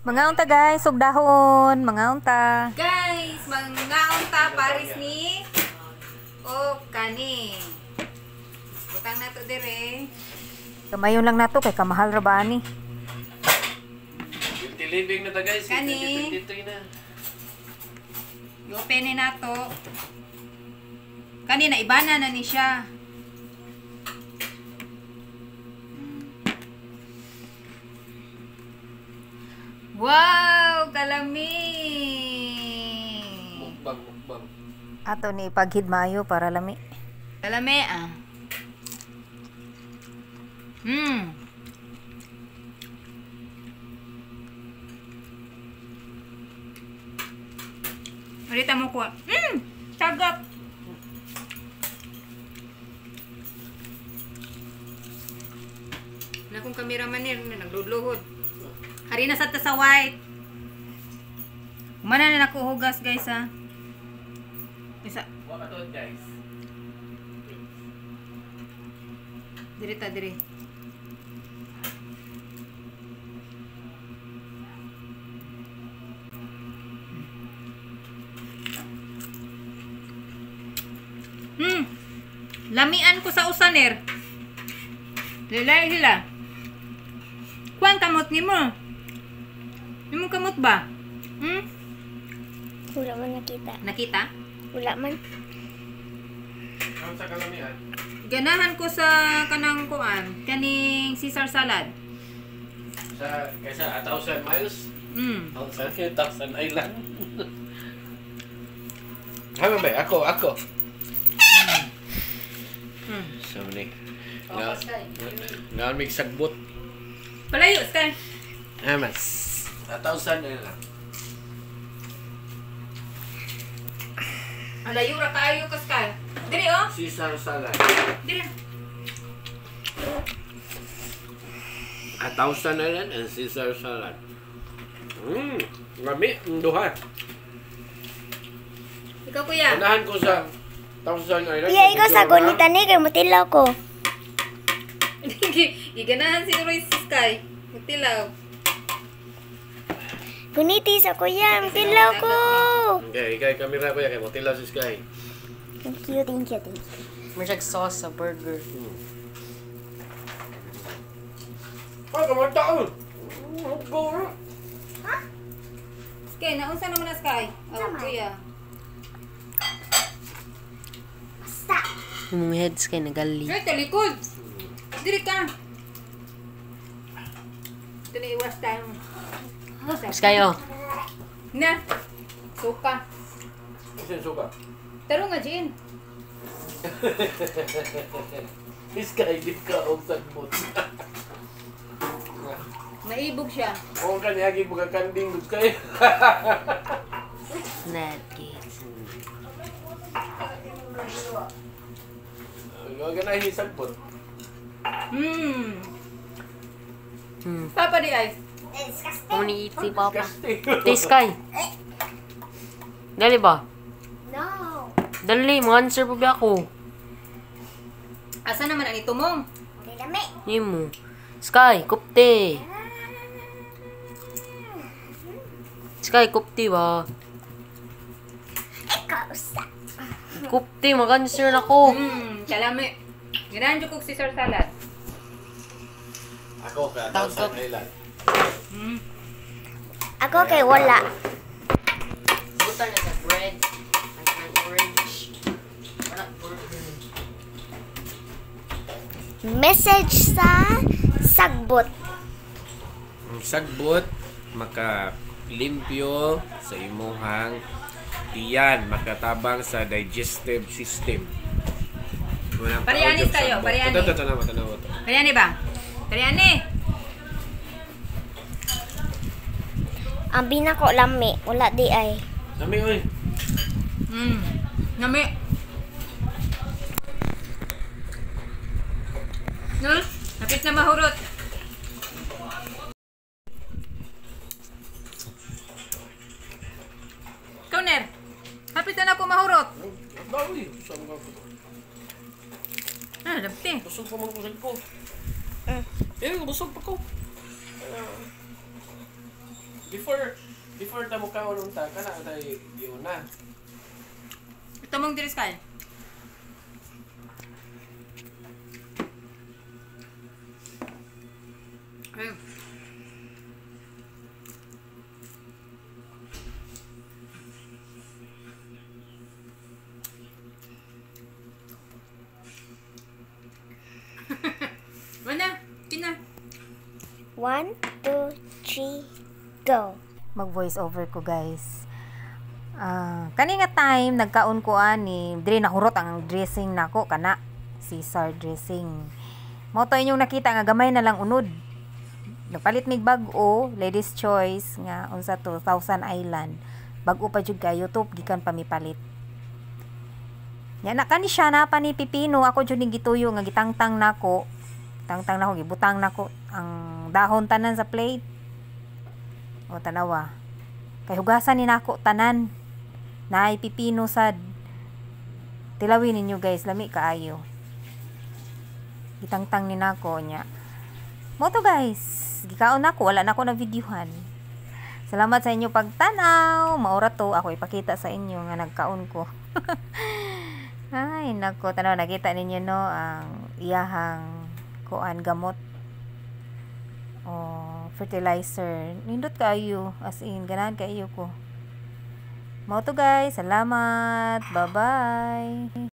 Mga unta guys, sugdahon, mga unta. Guys, mga unta paris ni o kani. Butang nato dire. Kamayon lang nato kay kamahal ra ba ani. Guilty living na ta guys, Kani. 2023 na. I-open ni nato. Kani na ibana na ni siya. Wow, kalami. Mukbang, mukbang. Ato ni ipaghid maayo para lami. Kalami ah. Ulit mo ko. Tagap. Na kung cameraman ni nagluluhod. Hari na sa ta sa white. Mana na nako hugas guys ha. Isa. Wa ka tuod guys. Diri ta diri. Lamian ko sa usaner. Lilay sila. Kuan kamot nimo. Nimo kamot ba? Wala man nakita. Nakita? Wala man. Ang sa kalamian. Ganahan ko sa kanang kuan, kaning Caesar salad. Sa kaysa 1,000 miles. 1,000 island. Hama ba? Ako. So ni. Nga mig sagbot. Palayo sky. Amas. 1,000 island. Alayo ra kaayo ka sky. Diri oh. Caesar salad. Diri. 1,000 island and Caesar salad. Lami ang duha. Ikaw kuya. Unahan ko sa 1,000 island. Kuya, ikaw sa gunita ni kay mutilaw ko. Giganahan si Roy si Sky. Mutilaw. Guniti sa kuya, mutilaw ko. Okay, ikaw kamera kuya kay mutilaw si Sky. Thank you, thank you, thank you. May sauce sa burger. Ay, kamataon! Go! Ha? Sky, naunsa naman na Sky? Oh, kuya. Basta. Yung head Sky nagali. Ay, talikod! Diri ka! Ito na iwas tayo. Sky, oh. Na! Suka. Isa yung suka? Taro nga, Jean. Sky, di ka og sagbot. Naibog siya. Oo ka niya, mga kanding Sky. Netgate. Huwag ka na hisagbot. Papa di ay. Ako ni eat si Papa. Disgusting. Hey, Sky. Dali ba? No. Dali, mga answer pa ba ako? Asa naman ang ito mong? Lami. Nimo. Sky, kupte. Sky, kupte ba? Ikaw sa. Kupte, mag-answer na ko. Kalami. Ganahan dyan kong Caesar salad. Ako ka, 1,000 island. Ako kay wala. Buta na sa bread. Ang orange. Wala burger. Message sa sagbot. Ang sagbot, makalimpyo sa imuhang tiyan, makatabang sa digestive system. Parianis tayo, parianis. Ito, tanawa, tanawa. Pariani ba? Pariani! Ang binako lami, wala di ay. Lami, oy. Lami. No? Napit na mahurot. Ikaw, Ner. Hapit na ako mahurot. Bawi. Saan ka ko? Ah, dapte. Busog pa mga kusog ko. Eh, busog pa ko. Before ta mo kaon unta kana tay giuna. Ito mong diris kayo. Ayun. Wala, kina. 1, 2, 3, go. Mag voice over ko, guys. Ah, kani nga time nagkaon ko ani, diri nahurot ang dressing nako kana, Caesar dressing. Mao to inyong nakita nga gamay na lang unod. Nagpalit mig bag-o, ladies choice nga unsa to, Thousand Island. Bag-o pa jud kayo to gikan pa mipalit. Nya na kani siya na pa ni pipino, ako jud ning gituyo nga gitangtang nako. Tangtang nako, gibutang nako ang dahon tanan sa plate. O tanawa. Kay hugasan ni nako tanan. Naay pipino sad. Tilawin ninyo, guys, lami kaayo. Gitangtang ni nako nya. Mao to, guys. Gikaon nako, wala nako na videohan. Salamat sa inyo pagtanaw. Maura to ako ipakita sa inyo nga nagkaon ko. Ay, nako, tanaw, nakita ninyo no ang iyahang kuan, gamot. Oh, fertilizer. Nindot kaayo, as in ganahan kaayo ko. Mao to, guys. Salamat. Bye-bye.